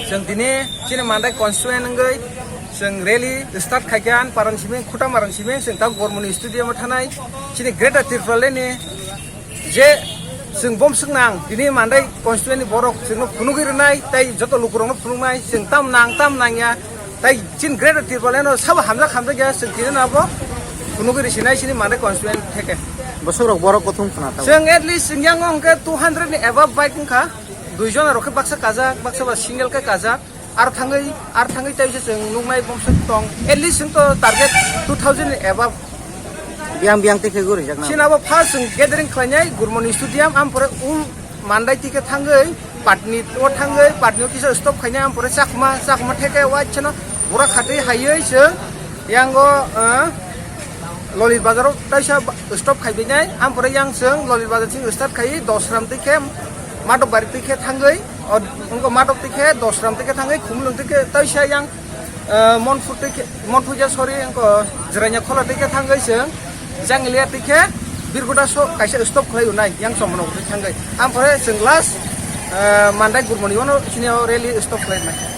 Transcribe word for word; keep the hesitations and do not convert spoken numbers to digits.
Chwng tini chini Mandai constituent wngwi chwng rally start khaikha, ani parang simi, Khutamaran simi, chwng ta Gormoni stadium o thanai chini Greater Tipraland ni je chwng bomswk nang, tini Mandai constituent ni borok chwngno phunugwi rwnai, tei joto lukurokno phunuknai, chwng tam nang, tam nangya, tei chini Greater Tipraland no sabo hamjak hamjakya, chwng tini no abo phunugwi rwsinai chini Mandai constituent theke. Bwswk rok borok kuthum khna tabuk. Chwng at least chwng yang wngkhe two hundred ni above bike wngkha. Dui jona rok khe baksa kajak, baksa ba single khe kajak. Ar thangwi, ar thangwi tei se chwng nuknai bomswk tong. At least chwng to target two thousand ni above. Biyang biyang tei khe guri jak na. Chini abo first chwng gathering khlainai Gurmoni Stadium, ampore ul Mandai tike thangwi Patni o thangwi Patni o kisa stop khainai, ampore Chakma, Chakma theke wai chano bura khatwi haiwi chwng yango, ah, Lolit Bazar o taisa ba-, stop khaibainai, ampore yang chwng Lolit Bazar chwng start khai Dosram tike Madok Bari tike thangwi, o, wngkha Madok tike Dosram tike thangwi Khumulwng tike taisa yang, ah, Monphu tike, Monphu ja sorry, wngkha Jranya Khola tike thangwi chwng Janglia tike Birguda so kaisa stop khlai unai yang Chomno tike thangwi. Ampore chwng last, ah, Mandai Gurmoni ono chini o rally stop khlai nai.